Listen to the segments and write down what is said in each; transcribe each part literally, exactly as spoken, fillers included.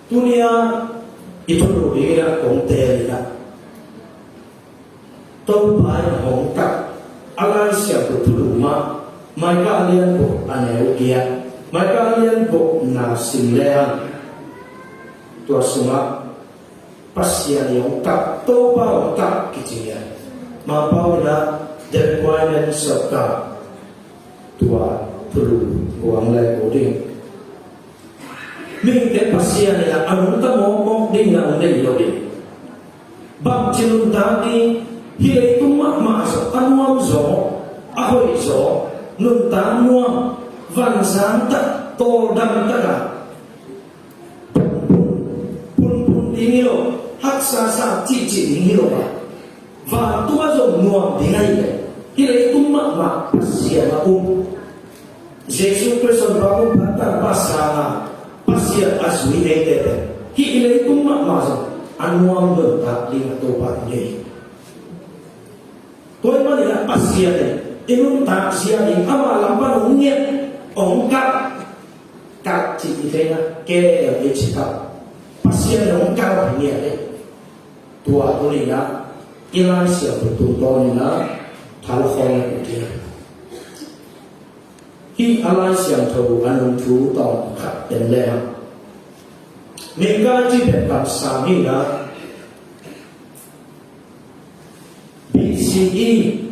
Tuni-a i thulu dingin ah kong teel in ah, Topa in hong kap a Lai Siangtho thulu mah, Micah a lian guk a neu giat, Micah a lian gukna sim le hang, tua sungah Pasian in hong kap, Topa hong kap kici hi. Mapau in ah, The Requirements of God, tua thulu guang le ko ding. Mihingte Pasian in ah a nungta mawkmawk ding na hong nei lo ding. Bangci nuntak ding, hih leitung mahmah zaw, a nuam zaw, a hoih zaw, nuntak nuam, vanzang tak, tawldam tak a, punpun, punpun ding hi lo, haksasa cihcih ding hi lo a, vantung ah zong nuam ding ahi ve. Hih leitung mahmah Pasian a um, Jesu Khrist in vantung pan tangpa sangin Pasian a zui eite pen, hih i leitung mahmah zong a nuam nuntak ding a Topa in deih hi. Tua ahih manin ah Pasian in i nuntak zia ding, ama lam pan hong ngiat, hong kap, kap cih i theihna, K L A cih kap. Pasian in hong kap hi ngiat hi. Tua tuni-in ah i Lai Siangtho tungtawnin ah thal khawng na ut hi. Hih a Lai Siangtho a nung thu tawm khat pen le hang, Mika cih pen kamsang hi in ah, B C E,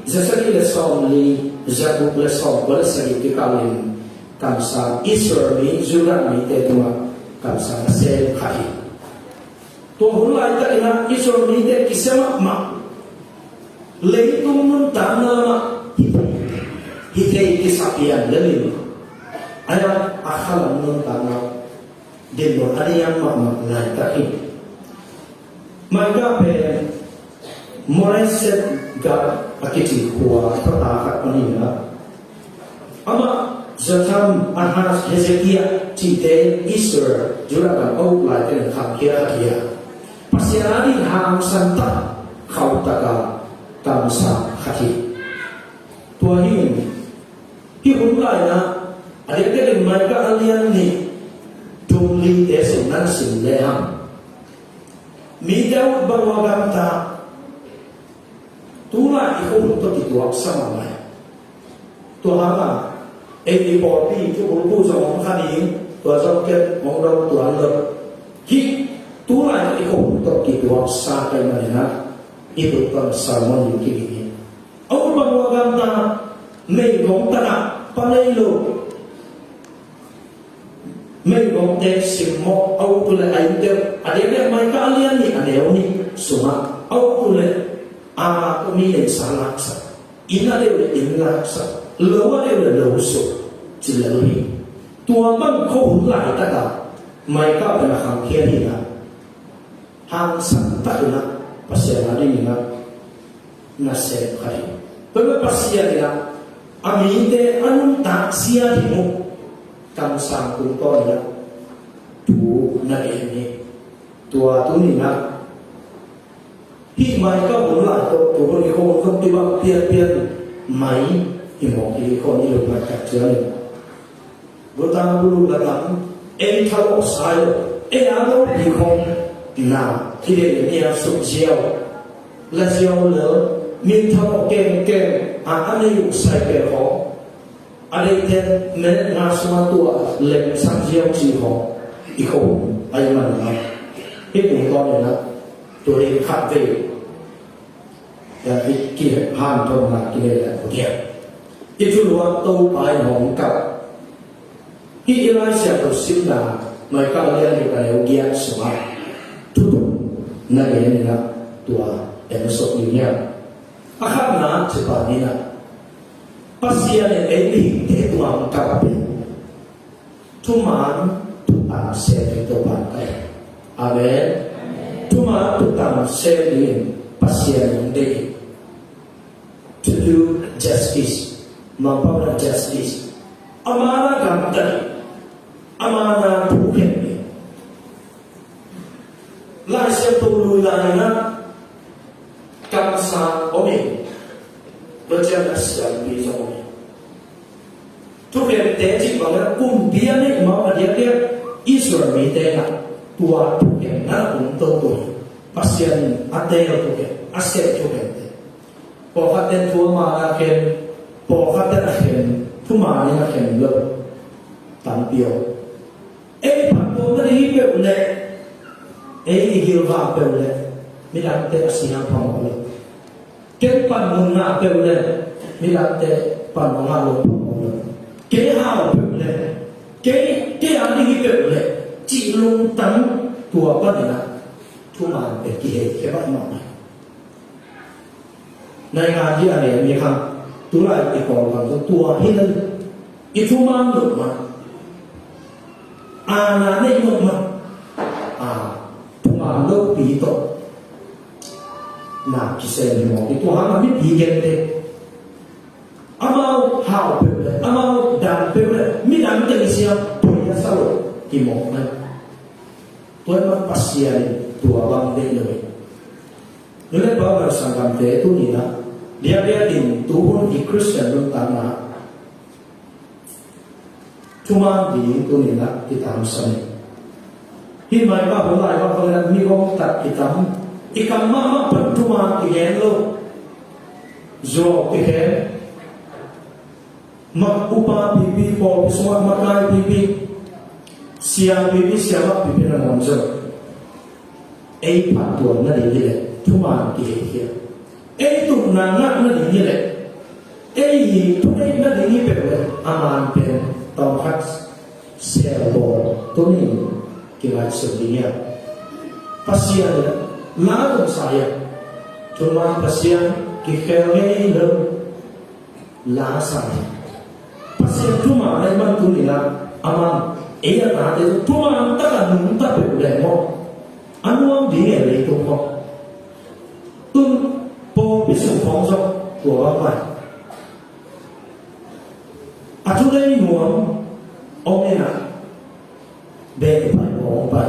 za sagih le sawmli, za guk le sawmkua le sagih kikalin kamsang, Israel mi, Judah mite tungah kamsang a sem khat hi. Tua hun laitakin ah Israel mite kisia mahmah, leitung nuntakna lamah hih thei, hih thei kisa pian le lim, a, a khalam nuntakna dinmun a niam mahmah laitak hi. Micah pen Moreset Gat a kici khua khuata khat pan hi in ah, amah Jotham, Ahaz, Hezekiah cihte Israel, Judah gam a uk laitakin khamkhia khat hi a, Pasian adingin hangsan tak, khauh tak a kamsang khat hi. Tua hi in, hih hun lai-in ah, a diakdiakin Micah a lian nih, thum lite sung nan sim le hang, mite a ut bang uh a gamta, tu lai i khuahun tawh kituak sa mahmah hi. Tua hangin ei i pawlpi thu bulphuh zong hong kha ding, tua zong ken hong dong tuan lo. Hih tu lai i khuahun tawh kituak sa ka hih manin ah, i tungtawn sermon ding kiging hi. A ut bang uh a gamta, meigong tak ah, pa nei lo. Meigongte simmawh a ut uh leh a inn deuh, a diakdiak Micah a lian nih a neu nih sungah a ut uh leh, ama tawh mi neihsa laksak, inn a deuh leh inn laksak, lo a deuh leh lo suk, ci lel uh hi. Tua bang khuahun laitak ah Micah pen a khamkhia hi in ah, hangsan takin ah Pasian adingin ah nasem khat hi. Tua ahih manin Pasian in ah a mite a nuntak zia ding uh kamsang tungtawnin ah thu na gen hi. Tua tuni-in ah hih Micah hun lai tawh tua hun i khuahun tawh kibang pianpian mai hi mawk hi. I khuahun i lum mai khat ciangin, Gota bulu la tam, ei thalawh sa lo, ei a lo pi khawm na, hih leh ni a suk ziau, la ziau lel, min thalawh kengkeng a, a nei uh sai pen khawm, a deihte minute nga sungah tua lemsak ziau ci khawm, i khawm ahih manin ah, hih tungtawnin ah tua ding khatvei i kihanthawnna kinei leh uh hiam? I thulu ah Topa in hong kap. Hih i Lai Siangtho simna Micah lian nih a neu giat sungah thu thum na gen in ah, tua en suk ding hiam? A khatna, ci pah ni in ah, Pasian in ei mihingte tungah hong kap pen thuman thutan sem ding Topa in ka hi. Amen. Thuman thutan sem dingin Pasian in hong deih hi. To do justice. Mangpau na justice. Ama na gamta ding, ama na thukhen ding. Lai Siangtho lui lai-in ah kamsang om hi. Tua ciangin ah siampi zong om hi. Thukhente cih bangin ah kumpi a neih mah a diakdiak Israel mite in ah, Tua thukhenna a om toto hi. Pasian in a teel thukhen, a sep thukhente. Pawlkhat ten thu a man a khen, pawlkhat ten a khen, thuman in a khen lo. Tampi om. Ei phattuamna ding hi peuh leh, ei i gilvah peuh leh, midangte a siang phamawh lo. Kei panmun ngah peuh leh, midangte panmun ngah lo phamawh lo. Kei hau peuh leh, kei, kei a ding hi peuh leh, cih lungtang tua panin ah thuman pen kiheikhia mahmah hi. Naingan hi a, ne mi kha, tulai i Kawlgam zong tua hi lo. I thuman lo mah, a na nei lo mah, a thuman lopi tawh na kisem hi mawk hi. Tua hang a mipi gente, amau hau peuh leh, amau dan peuh leh, midang teng siam poi a sa lo hi mawk mah. Tua mah Pasian in tua bang deih lo hi. Nu le pa, sanggam te, tuni-in ah, biakpiak in tuhun i Khristian nuntakna thuman ding tuni-in ah kitamsa ni. Hih mai pa hun lai bang bang in ah mi gawm tak kitam. I kam mahmah pan thuman kigen lo. Zuau kikhen. Mak upa pipi, pawlpi sungah makai pipi, sia pipi, siamah pipi nangawn zong, ei phattuam nading hi leh thuman kiheikhia. Ei tutna ngah nading hi leh, ei thuneih nading hi peuh leh, a man pen tawmkhat selbawl tunin kingaihsun ding hi a. Pasian in la zong sa hi a, thuman Pasian kikhel ngei lo. La sa hi. Pasian thuman ahih man tuni-in ah, aman ei a tate zong thuman takin a nungta peuh leh maw, a nuam ding e, leitung khawng. Tun pawlpi sung khawng zong tua bang pai. A thunei nuam om in ah, beh pai, bawng pai.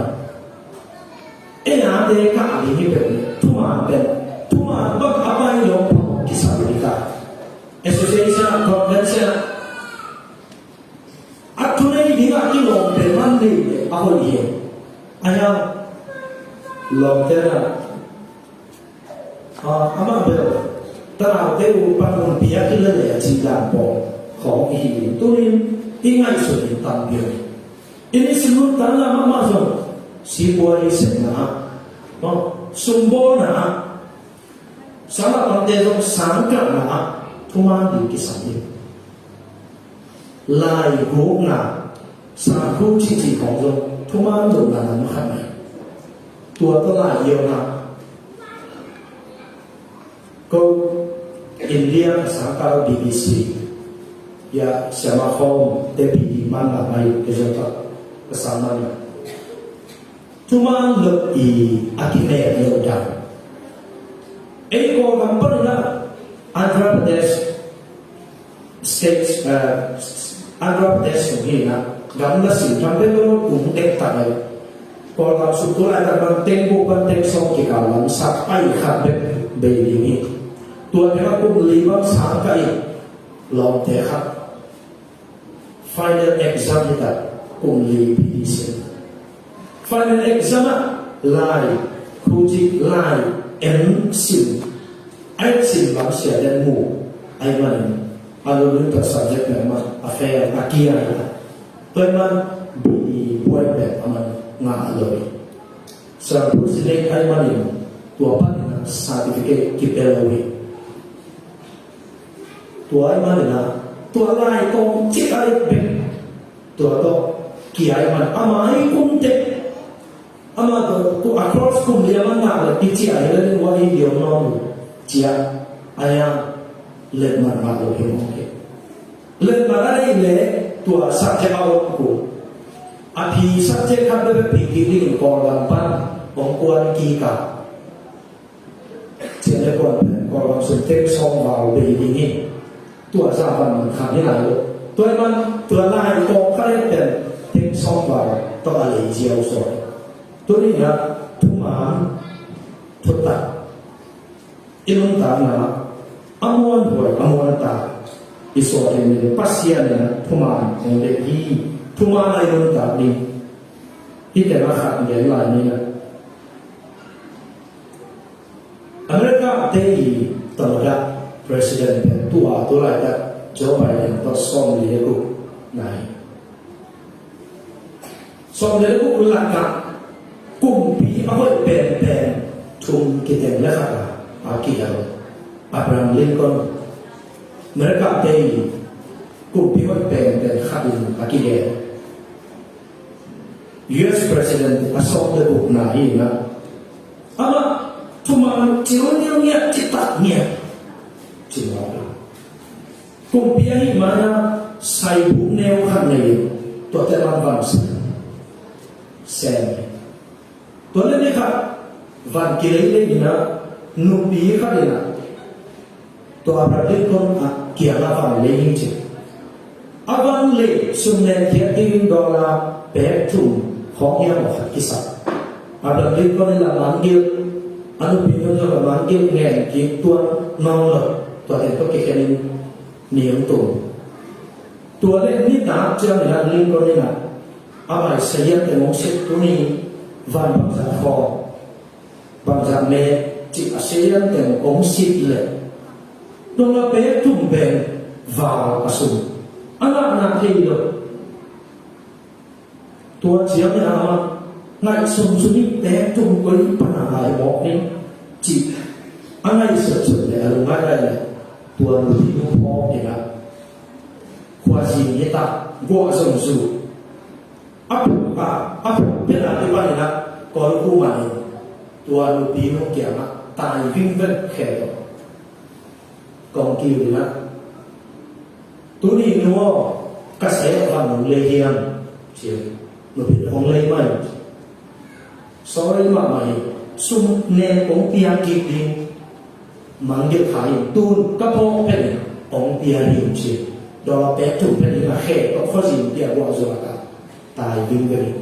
Ei a te kah ding hi peuh leh, thuman pen, thuman bang a pai lo phamawh kisam ding ta. Association ah, convention ah, a thunei ding ah kilawm pen man nei leh a hoih hi. A hiang lawmte na, ah, amah bel, tanaute uh panmun piak hi leh leh a cih dan pawl khawng i hi ding. Tunin i ngaihsun ding tampi om hi. I nisim nuntakna mahmah zong, sipuai sepna ah, maw, sumbawlna ah, sangah pangte zong sangkahna ah thuman ding kisam hi. Lai gukna, sangkhu cihcih khawng zong thuman lohna lam khat na hi. Tua tawh lai iona, ko India ka sangkah B B C, ya, siama khawm te B B C man la mai, ka zong ka, ka sang man la. Thuman lo i a kinek lo dan. Ei Kawlgam panin ah Andhra Pradesh State, eh, Andhra Pradesh sung hi-in ah, gamla sin, gamla lo tung tek tak leh, Kawlgam sung tu laitak bang teng guk pan teng sawm kikal lam sak pai khat bek bei ding hi. Tua teng ah kum li bang sang kah in, lawmte khat final exam hi ta, kum li pi sin. Final exam ah lai, khuci lai en sin, a en sin lam sia den mu, ahih manin a lulun tawh subject pen man a fail, a kia hi ta. Tua ahih man B E buai pen a man ngah lo hi. Sangkhu sin ahih manin tua panin ah certificate kipia lo hi. Tua ahih manin ah, tua lai kawm cik a let bek, tua tawh kia ahih man, ama i kum teh, ama tawh, tua a course kum li a man ngah leh, i ciah hi leh, tua hi liau nawn lo, ciah, a hiang, letmat ngah lo hi mawk hi. Letmat a neih leh, tua subject a om kum, a phi subject khat bek bek phi kik dingin Kawlgam pan hong kuan kik a. Cian le kuan pen Kawlgam sung teng sawm val bei ding hi. Tua zah van man khan hi lai lo. Tua ahih man tua lai kawm kha leh pen teng sawm val tawh a lei ziau zaw. Tuni-in ah thuman, thutak, i nuntakna a muanhuai, a muantak i suah ding hi. Pasian in ah thuman hong deih hi. Thuman a i nuntak ding. Hih tengah khat gen lai ni na. America te i tawh a president pen tua tu laitak Joe Biden tawh sawmli le guk na hi. Sawmli le guk lakah kumpi a hoih penpen thum kiteng le khat a, a kihel Abraham Lincoln. America te i kumpi hoih penpen khat in a kihel. U S President a sawm le guk na hi na. Amah thuman cil ngiat ngiat, citak ngiat. Cil ngiat. Kumpi ahih mana saibuk neu khat nei, tuate man van sem. Sem. Tua le ni khat van kilei le ni na, nupi khat ni na. Tua Abraham Lincoln a kiangah van lei hi ci. A van lei sum nen khiat ding dollar pek thum khawng hiam aw khat kisak. Abraham Lincoln in la mangil, a nupi nun zong la mangil ngen kik tuan ngawng lo, tua teng tawh kikhen in ni hong tum. Tua le ni tak ciang in a Lincoln in a, amah i sazian teng hong sep tuni van bangzah khawng. Bangzah me cih a sazian teng hong sit leh, dollar pek thum pen val a sum. A ngahna thei lo. Tua ciang leh amah ngaihsun sum hi, pek thum koi pan a lai mawk ni cih a ngaihsun sum leh a lungngai lai leh, tua nupi nu phawk in a khuazing hi ta, guah zong zu. A phuk a, a phuk pen a kipan in a, kawl khu man in, tua nupi nu kiangah tai vingvek khe lo. Kong kiu in a, tuni nu aw, ka sai ah van nong lei hiam? Ci. Nupi nu, hong lei mai. Sorry mahmah hi, sum nen kong pia kik ding. Mangngilh kha in, tun ka phawk phetin hong pia hi, ci. Dollar pek thum phetin a khe tawh khuazing pia guah zuak a, tai vingvek hi.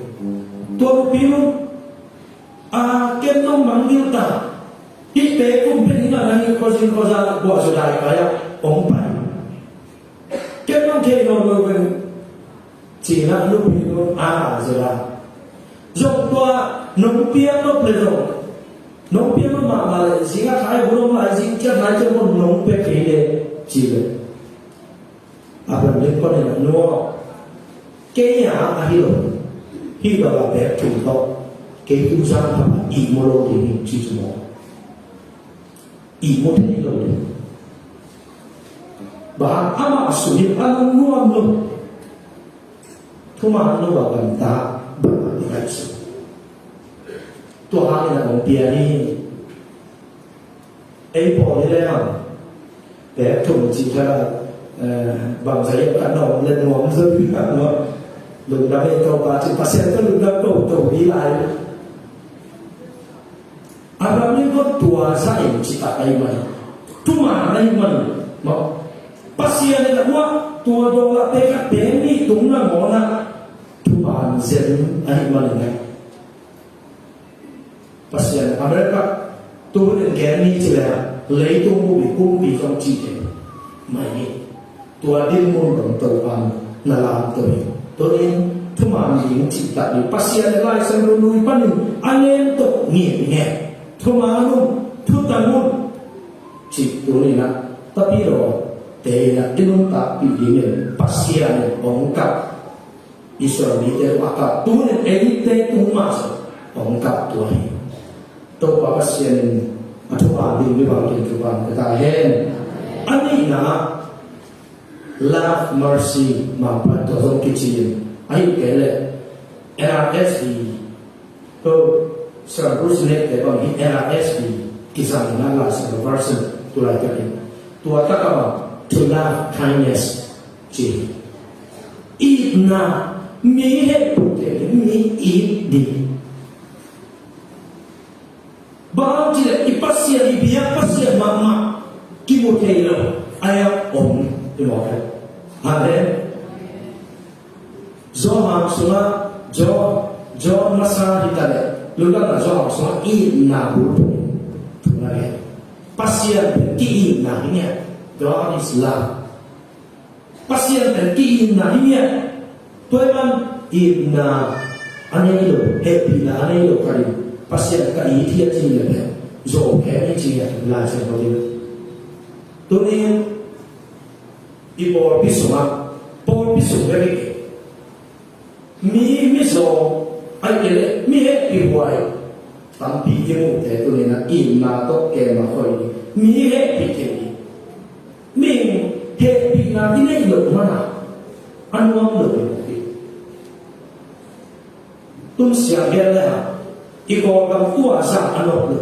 Tua nupi nu, a, ken nong mangngilh ta. Hih pek thum phetin a, nang hih khuazing khuaza guah zuak dai kai a hong pai. Ken nong thei nawn lo veng. Ci-in a nupi nu a, a zia la. Zong tua nong piak nop le zong, nong piak nop mahmah le, zing a thai hun om lai, zing ciat lai ciat om nong pia kei le, ci le. Abraham Lincoln in a, nu aw, kei a ahi lo, hih dollar pek thum tawh kei tu zan thapa ihmu lo ding hi, ci cu maw. Ihmu thei lo ding. Bang hang, amah sung hi a lungnuam lo. Thuman lo a gamta, bang hang i ngaihsun. Tua hangin a hong pia hi. Ei pawl hi leh hang, pek thum cih kha, eh, bangzah hiam khat na om leh nuam zaw hi kha maw. Lungdam ei Topa cih, Pasian tawh lungdam ko to hi lai. Abraham Lincoln tua zah in citak ahih manin, thuman ahih manin maw, Pasian in a uah tua dollar pek khat, pek nih tung nangawn ah thuman zen ahih manin ah, Pasian, America tu hun in gen ni ci leh leitung bup i kumpi zong ci kei mai hi. Tua dinmun dong Topa'n na lamto hi. Tuni-in thuman ding cih tak ding, Pasian le Lai Siangtho lui panin a ngen tawh ngen ngen. Thuman un, thutang un cih tuni-in ah Tapidaw te in ah i nuntakpih dingin Pasian in hong kap. Israel mite tung a kap, tuni-in eite tung mah zong hong kap tua hi. Topa Pasian in a thuman ding mi bangin thupha pia ta hen. A nihna, love, mercy, mangpha, tua zong kici in, ahih kei leh N R S V, ko Sir Bruce Nek te bang hi, N R S V kizang in a, Lai Siangtho version tu laitak in, tua tak a bang, to love kindness ci. Itna, mi hehpih ding, mi it ding. Bang hang cih leh i Pasian, i biak Pasian mahmah kimu thei lo, a om hi mawk hi. Amen. Johan sungah, John, John masa hi ta leh, Luka na Johan sungah itna bulphuh hi. Thuna hi. Pasian pen ki-itna hi ngiat. God is love. Pasian pen ki-itna hi ngiat. Tua ahih man itna, a nei lo, hehpihna a nei lo khat in Pasian ka it hi a ci leh pen zawh kei hi ci a, Lai Siangtho in. Tuni in i pawlpi sungah, pawlpi sung bek hi kei, mi, mi zawng, ahih kei leh mi hehpihhuai tampi i muhte tuni in ah itna tawh kem a khoi hi. Mi hehpih thei hi. Mi hehpihna i neih loh manin a nuam lo hi. Tun siang gen le hang, i Kawlgam tua zah a nop lo.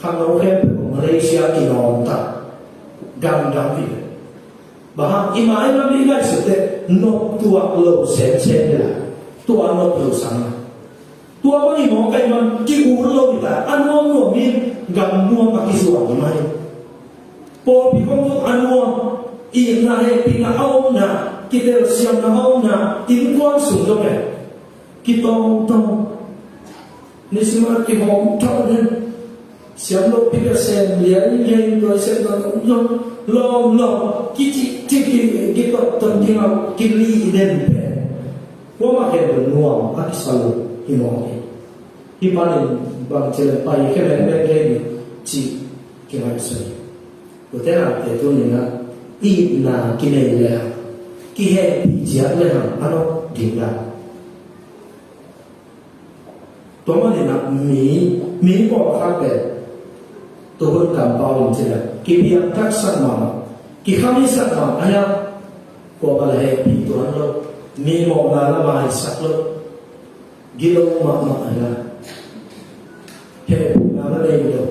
Khangno khempeuh Malaysia kinawm ta, gamdang hi ve. Bang hang, i mailam i ngaihsut teh nop tuak lo semsem hi lai. Tua nop lo sang a, tua bang i mawk ahih man ki-ut lo hi ta, a nuamnuam in gam nuam a kizuan hi mah hi. Pawlpi khong zong a nuam, itna hehpihna a omna, kitelsiamna a omna innkuan sung zong e, kitawngtawng, ni sim a kihawm thak den, siam lopi ka sem lian in lian in tua i sepna zong lawm lawm, kicih cih ki, kitawngtawng ding a kilih den pen, kuamah khempeuh nuam a kisa lo hi mawk hi. Hih panin bang ci leh pai khia lengmeng kei ni cih kingaihsun hi. Ute naute, tuni in ah itna kinei le hang, kihehpih ciat le hang a nop ding lai. Tua manin ah mi, mi pawlkhat pen tuhun kampau in ci leh kipiangthaksak mahmah, kikhamisak mahmah a, kuamah la hehpih tuan lo, mi mawhna la maisak lo. Gilo mahmah a, hehpihna la nei lo,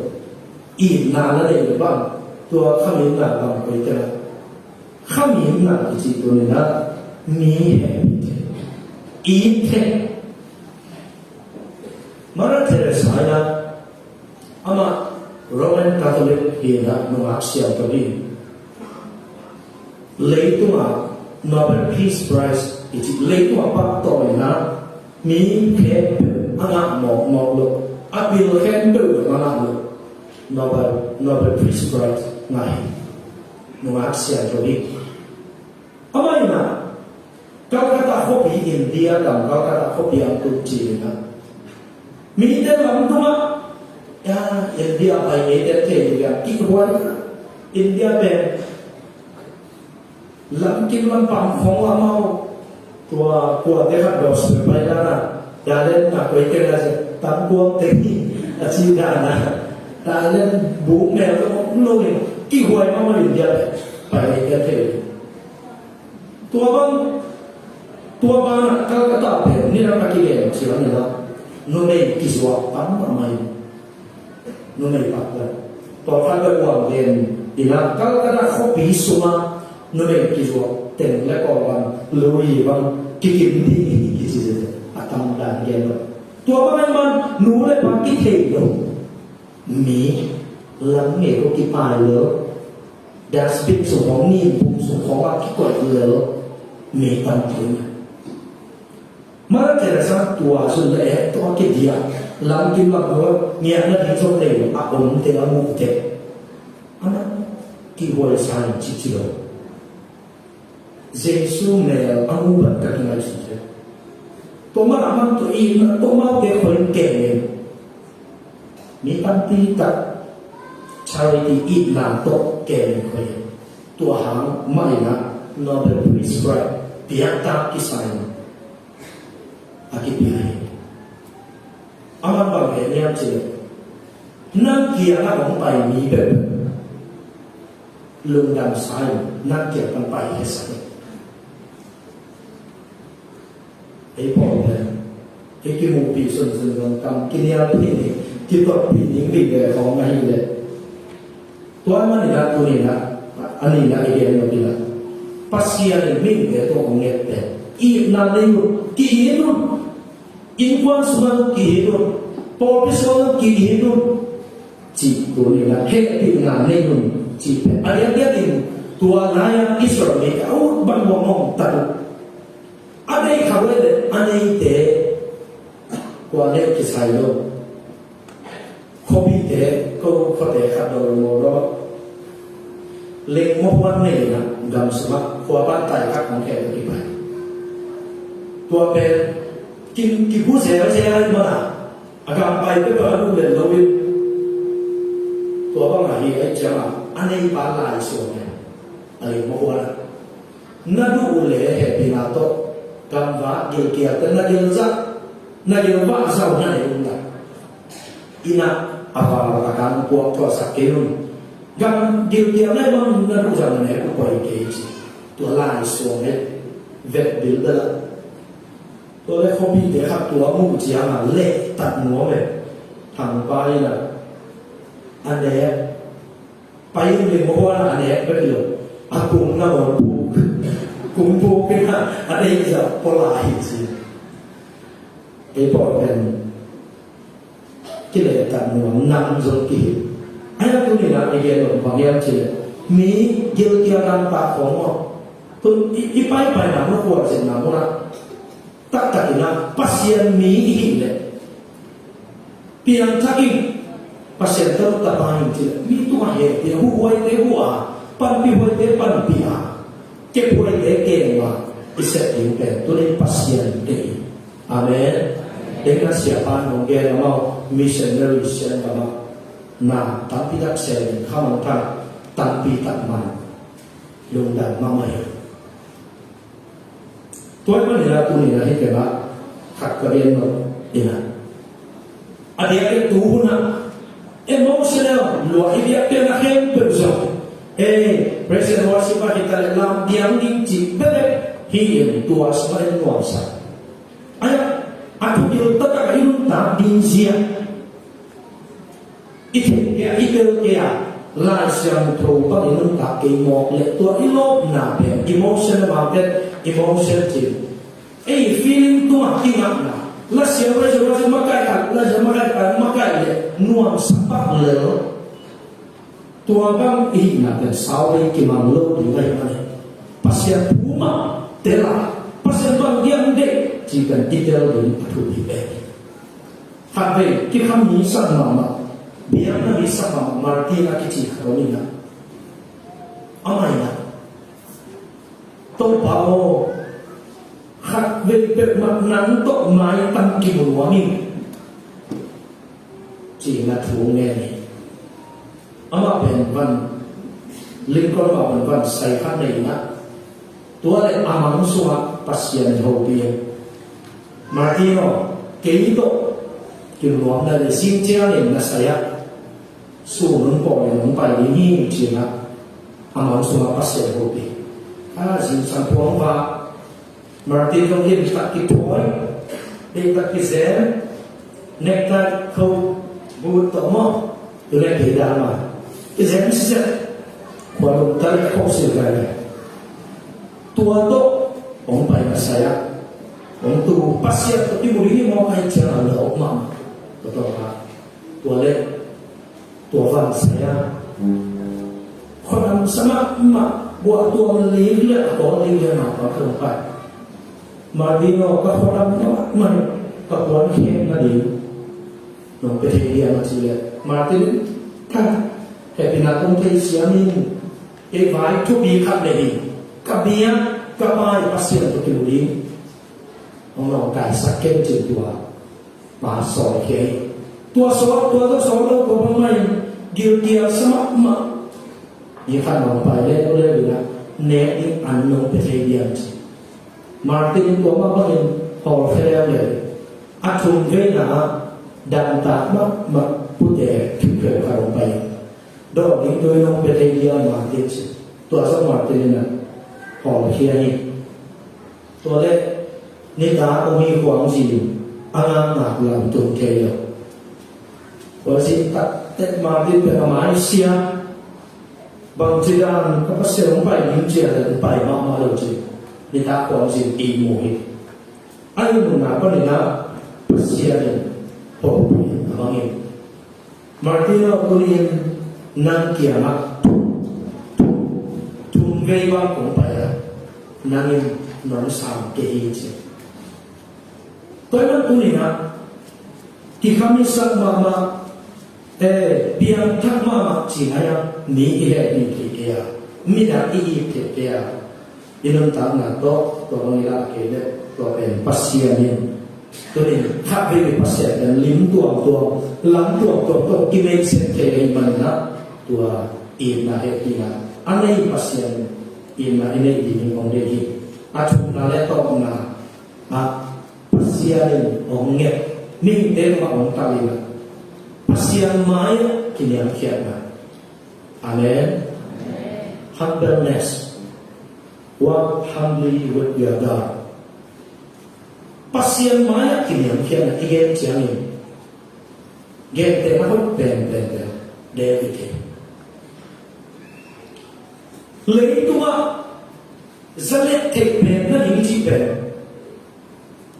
itna la nei lo bang, tua khaminna bang koi teh la. Khaminna kici tuni in ah mi hehpih thei, it thei. Mother Teresa in ah, amah Roman Catholic hi in ah, nungak siangtho hi. Leitungah Nobel Peace Prize i cih, leitungah pahtawi in ah mi khempeuh a ngah mawkmawk lo, a pil khempeuh a ngah lo, Nobel, Nobel Peace Prize ngah hi. Nungak siangtho hi. Amah in ah Calcutta khuapi, India gam Calcutta khuapi ah tun ci-in ah, mite lamdungah, ya, India pai ngeite thei ding a kihhuai. India pen lamkim lampam khong ah amau, tua kuate khat gospel pai dan a, talent na koi teng a ci, tam kuang teng hi a ci dan a, talent buk mel tawh om lo in kihhuai mahmah, India pen pai ngeite thei. Tua bang, tua banah Calcutta pen nidang a kigen ciang in ah numei kizuak tam mahmah hi. Numei pakhat, tawlkhat bek uang gen in ah, Calcutta khuapi sungah numei kizuak teng le Kawlgam lui bang kikim ding hi kici, a tam dan gen lo. Tua bang ahih man nu le pa kithei lo. Mi lam ngei ko kipai lo, dustbin sung khawng, ninpum sung khawng ah kikoih lo, mi tampi. Mother Teresa tua zun le eh, tua kidiah, lamkim lam lo, ngiatna ding zong nei lo, a omte a muhte, a na kihhuai sa in ci ci lo. Jesu mel a mu bang ka kingaihsun thei. Tua mah a man tua itna, tua mah te khoi in kem in. Mi tampi tak charity, itna tawh kem in khoi in. Tua hang mah in ah Nobel Peace Prize piaktak kisa in a kipia hi. A man bang heh hiam cih leh, nang kiangah hong pai mi peuhpeuh lungdam sa in, nang kiang pan paikhiasak in. Ei pawl pen ei kimuhpih sunsun zong kam kinialpih ning, kitotpih ning ding le khawng ahih leh, tua ahih manin ah tuni in ah, a nihna i gen nop in ah, Pasian in mihingte tungah hong nget pen, itna nei un, ki-it un. Innkuan sungah zong ki-it un, pawlpi sungah zong ki-it un, cih tuni in ah hehpihna nei un cih pen a diakdiakin tua lai-ah Israel mite a ut bang hong om tak uh. A deih kha uh leh a neite kua neih kisai lo. Khuapite, ko khuate khat lo lo lo. Lengmawh huan nei in ah gam sungah khua pan tai khat hong khel kipai. Tua pen Ki, kigu zelzel ahih manin a gam pai peuhpeuh a duh let loin, tua bang ahi ahih ciangin a neipa lai suang e. A lei mawh huan a, na duh uh leh hehpihna tawh gamvak gilkialte na gilzah, na gilvah zah uh na nei uh hi. Inn ah a val a kan puak thuaksak kei un. Gam gilkial na hih bangin na duh zah na nek uh poi kei ci. Tua lai suang e. Vet bilbel a. Tua leh khuapite khat tua muh ciangin lehtat nuam e. Thangpa in a, a nek, pai in lei mawh huan a nek bek hi lo. A kung nangawn puk. Kung puk in a, a neih zah pua lai hi ci. Ei pawh pen kilehtat nuam, nam zong kihi. Ahi a, tuni-in a i gen nop bang hiam cih leh, mi gilkial dan tak khawng maw, tun i, i paipaina mun, khualzinna mun ah, taktak in a Pasian mi i hih leh, piangthak in, Pasian tanu tapa hi ing cih leh, mi tungah hehpih a, huhuaite huh a, panpihhuaite panpih a, kephuaite kem a, i sep ding pen tuni-in Pasian deih hi. Amen. Dengna siapa in hong gen, amau missionary Siangtho ah, na tampi tak sem in, khamangthang tampi tak man, lungdam mahmah hi. Tua ahih manin a tuni-in a hih teng ah khat ka gen nop in a, a diakdiak tu hun ah emotional lua i biak pen a khempeuh zong, ei, praise and worship ah hi ta leh lam piang ding cih bek hi in, tua sungah en nuamsa. Ahi a, a thugil taktak a i nuntak ding zia, i theih kei a, i tel kei a, Lai Siangtho bang i nuntak kei mawk leh, tua i lawpna pen emotion, a mangte emotion cih, ei, feeling tungah kingakna. Lasiam, praise and worship makaih khat, lasiam makaih khat, makaih leh nuamsa pak lel. Tua bang i hihna pen sauvei kimang lo ding ahih manin, Pasian thu mah tel a, Pasian bang hiam deih cih pen i tel ding a thupi pen hi. Khatvei kikhami sak mahmah, biakna mi sak mahmah Martin a kici khat om in a, amah in a, Topa aw, khatvei peuhmah nang tawh maitam kimu nuam ing, ci-in a thu ngen hi. Amah pen van, Lincoln mah pen van sai khat nei in a, tua leh a mang sungah Pasian in hopih in, Martin aw, kei tawh kimu nuam na leh zing ciangin na sai ah sun hun pawl in hong pai ding hi, ci-in a, a mang sungah Pasian hopih. A, zingsang phuang va, Martin zong limtak kithawi, deihtak kizem, necktie, coat, boot tawh maw, tu leh kei dan mah kizem siseh, khua lum ta leh khawk sil kai leh. Tua tawh hong pai na sai ah, hong tu, Pasian tawh kimu ding hi maw, ahih ciangin a lawp mahmah. Tua tawh a, tua leh tua van sai a, khuadam sa mahmah, guah tuam ling leh a kawl ling leh mah bang ka hong pai. Martin aw, ka khuadam mahmah, ka puan khek nading nong pia thei diam, a cih leh Martin in, ka hehpihna kong theisiam in, kei vai thupi khat leh hi, ka biak ka pai Pasian tawh kimu ding hong nawngkaisak ken, ci-in tua pa sawlkhia hi. Tua sawl, tua tawh sawl lo, tua bangmah in gilkial sa mahmah. Ni khat nong pai leh, tua leh in a, nek ding an nong pia thei diam, ci. Martin in tua mah bangin hawlkhia leuleu. A thumveina ah damtak mahmah pute thumvei khat hong pai in, dawn ding tui nong pia thei diam Martin, ci. Tua zong Martin in a hawlkhia hi. Tua leh nitak hong hi khuangzin, a ngakngak lam tung thei lo. Khualzin takteh Martin pen a mai sia, bangci dan ka Pasian hong pai ding, ci-a leh pai mahmah lo, ci. Nitak khualzin ihmu hi. A ihmuna panin a Pasian in hopih a mang hi. Martin aw, tuni-in nang kiangah thum, thum, thumvei bang kong pai a, nang in nong sang kei hi, ci. Tua ahih manin tuni-in a, kikhamisak mahmah, eh, piangthak mahmah cih nai a, mi i hehpih theih kei a, midang i it theih kei a, i nuntakna tawh tua bang i lah kei leh, tua pen Pasian in Tuni in khatvei Pasian pen lim tuamtuam, lam tuamtuam tawh kimeisek thei ahih manin ah, tua itna hehpihna a nei Pasian itna i neih dingin hong deih hi. A thumna le tawpna ah, Pasian in hong nget, mihingte tungah hong talh in ah, Pasian mai-ah kiniamkhiatna. Amen. Humbleness. Walk humbly with your God. Pasian mai-ah kiniamkhiatna i gen ciangin, gentehna hoih penpen pen David hi. Leitungah zaliat theih pen na ding cih pen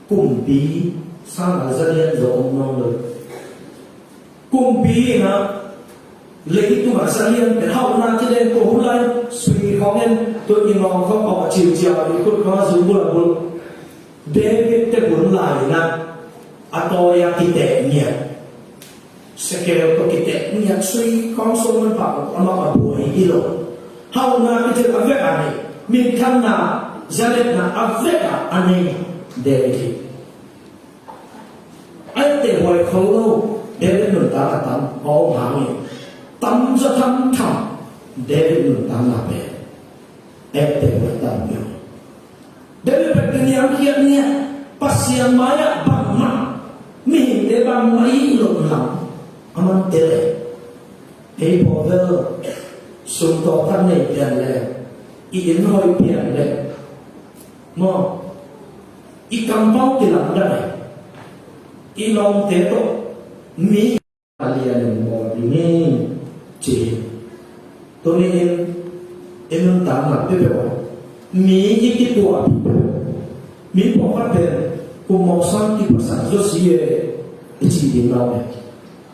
kumpi sang a zaliat zo om nawn lo. Kumpi in ah leitungah zalian pen hauhna kideng ko hun lai, sui khawng en, tut i ngawng khawng awk a ciuciau, i khut khawng a zung bulabul. David te hun lai in ah a tawi-a kiteh ngiat, sekel tawh kiteh ngiat, sui khawng sung man pah amah a buai hi lo. Hauhna kithei a vek a nei, minthanna, zaliatna a vek a nei David hi. A etteh huai kho lo, David nuntakna tam a om hangin, tamzaw thamtham David nuntakna pen a etteh huai tam hi. David pen kiniamkhiat ngiat, Pasian mai-ah bangmah, mihingte bangmah i loh lam a man te leh, ei pawlbel sum tawh khat nei pian leh, i inn hoih pian leh, maw, i kampau kilamdang e, i lawmte tawh mi a lianin bawl ding hi, ci hi. Tuni-in i nuntakna peuhpeuh ah mi i kituahpih peuh, mi pawlkhat pen kum mawk sang kiphasak zaw si e, i ci ding nau e.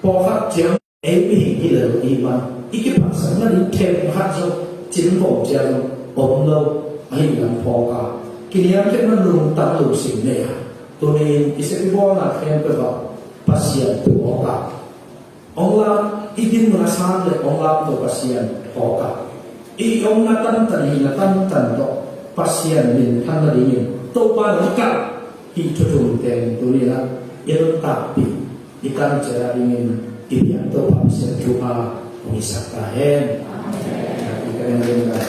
Pawlkhat ciang ei mihing hi lel i man, i kiphatsakna ding themkhat zong, cin bawm ciang zong om lo, ahih lam phawk a, kiniamkhiatna nuntak lungsim nei a, tuni-in i sep i bawlna khempeuh ah Pasian thu awk a, hong lam, i dinmun a san le hong lam tawh Pasian phawk a, i omna tantan, hihna tantan tawh Pasian minthan nadingin Topa nong kalh hih thu thum teng tuni-in ah i nuntakpih, i tan ciat a dingin i biak Topa Pasian thupha hong hisak ta hen. I ka ding ding ka